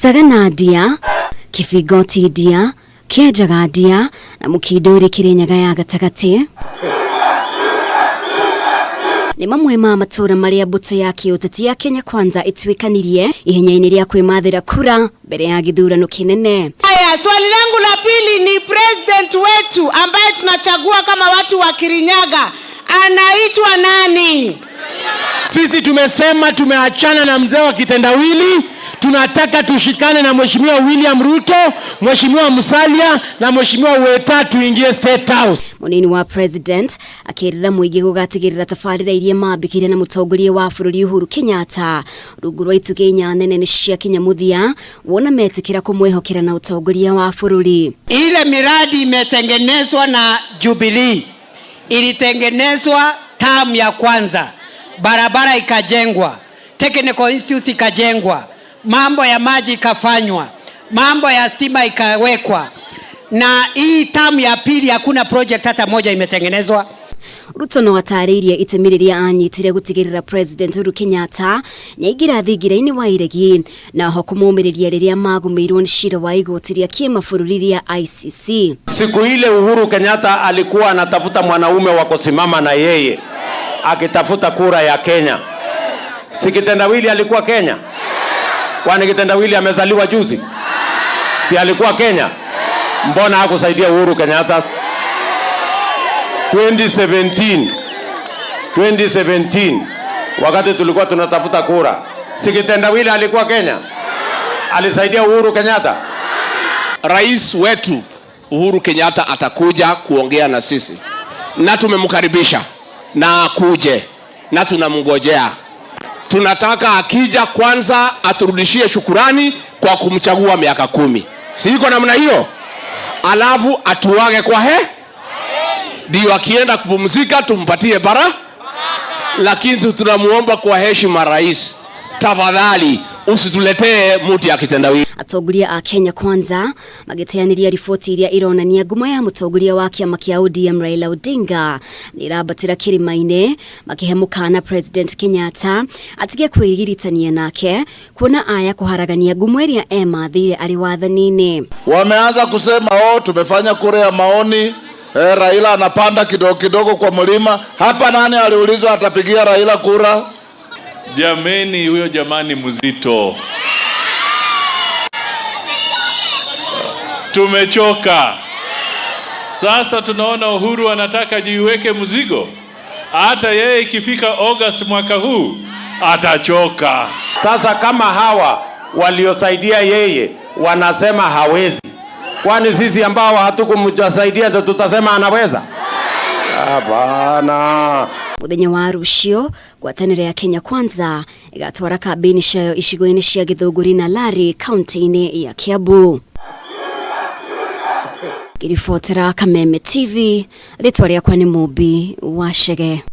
Sagana Ndia, Kibingoti Ndia, Kĩanjaga Ndia na Mũkindũri Kĩrĩnyaga ya gatagatĩ nĩ mamwe ma matũra marĩa mbũtũ ya kĩũteti ya Kenya Kwanza ĩtuĩkanirie ihenya-inĩ rĩa kwĩmathĩra kura mbere ya gĩthurano kĩnene. Haya, swali langu la pili ni president wetu ambaye tunachagua kama watu wa Kirinyaga anaitwa nani? Sisi tumesema tumeachana na mzee wa kitendawili, tunataka tushikane na Mheshimiwa William Ruto, Mheshimiwa Musalia na Mheshimiwa Weta tuingie State House. Munini wa president akĩrĩra mũingĩ gũgatigĩrĩra tabarĩra iria mambĩkire na mũtongoria wa bũrũri Uhuru Kenyatta rungu rwa itugĩ inya nene nĩ cia kinya mũthia wona metĩkĩra kũmwĩhokera na ũtongoria wa bũrũri. Ile miradi imetengenezwa na Jubilee, ilitengenezwa term ya kwanza, barabara ikajengwa, Technical Institute ikajengwa, mambo ya maji ikafanywa, mambo ya stima ikawekwa, na hii term ya pili hakuna project hata moja imetengenezwa. Ruto no atarĩirie itemi rĩrĩa anyitire gũtigĩrĩra President Uhuru Kenyatta nĩaingĩra thingira-inĩ wa iregi na ho kũmũmĩrĩria rĩrĩa magũmĩirwo nĩ cira wa igoti rĩa kĩmabũrũri rĩa ICC. Siku ile Uhuru Kenyatta alikuwa anatafuta mwanaume wa kusimama na yeye akitafuta kura ya Kenya. Si kitendawili alikuwa Kenya? Kwani kitendawili amezaliwa juzi? Si alikuwa Kenya? Mbona hakusaidia Uhuru Kenyatta? 2017 2017 wakati tulikuwa tunatafuta kura, si kitendawili alikuwa Kenya? Alisaidia Uhuru Kenyatta? Rais wetu Uhuru Kenyatta atakuja kuongea na sisi na tumemkaribisha na akuje na tunamngojea. Tunataka akija kwanza aturudishie shukurani kwa kumchagua miaka 10, si iko namna hiyo? Alafu atuage kwa he, ndio akienda kupumzika tumpatie bara. Lakini tunamuomba kwa heshima rais, tafadhali usituletee muti ya kitendawili. Atongoria a Kenya Kwanza magĩteanĩria riboti iria ironania ngumo ya mũtongoria wa kĩama kĩa ODM Raila Odinga nĩ ĩrambatĩra kĩrĩma-inĩ, makĩhe mũkana President Kenyatta atige kwĩgiritania nake kuona aya kũharagania ngumo ĩrĩa emathĩire arĩ wathani-inĩ. Wameanza kusema oh, tumefanya kura ya maoni Raila anapanda kidogo kidogo kwa mlima. Hapa nani aliulizwa atapigia Raila kura? Jameni, huyo jamani mzito, tumechoka sasa. Tunaona Uhuru anataka jiweke mzigo, hata yeye ikifika August mwaka huu atachoka. Sasa kama hawa waliosaidia yeye wanasema hawezi, kwani sisi ambao hatukumsaidia ndio tutasema anaweza? Hapana. Muthenya wa rũciũ ngwatanĩro ya Kenya Kwanza ĩgatwara kambĩini ciayo icigo-inĩ cia Gĩthũngũri na Lari kaunti-inĩ ya Kiambu. Ngĩribotera Kameme TV, rĩtwa rĩakwa nĩ Mũmbi wa Chege.